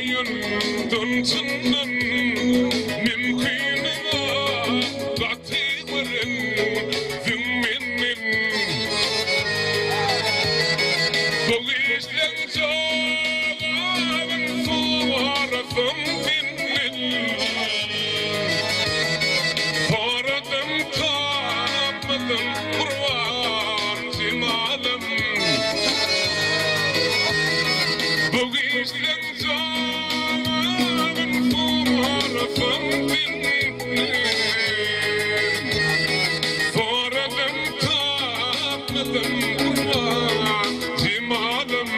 Oýundan çyndan mümkin gaty gören siň menden. Bu işleň jogabyn sorasam senden. Soradym tapmadym Gurban jemalym. Bu işleň jogabyn sorasam senden. Soradym tapmadym Gurban jemalym.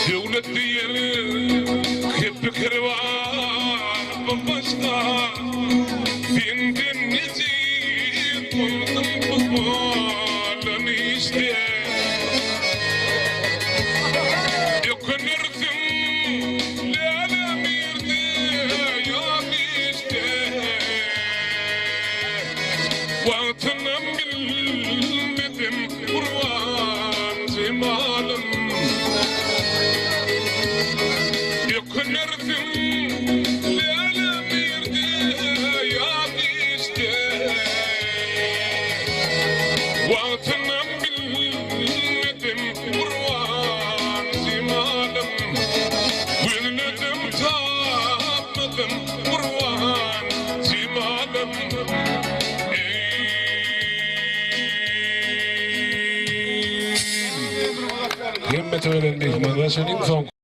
Döwlet diýen pikir bar bu başda, Senden ejir bolsun bu bolan işde. Ökünersiň lälem irde ýa giçde. Wagtynam bilmedim gurban jemalym. Ökünersiň lälem irde ýa giçde. Wagtynam bilmedim gurban jemalym. Gözledim tapmadym gurban jemalym. Hemme tölen myhmanlar şonuň soňky.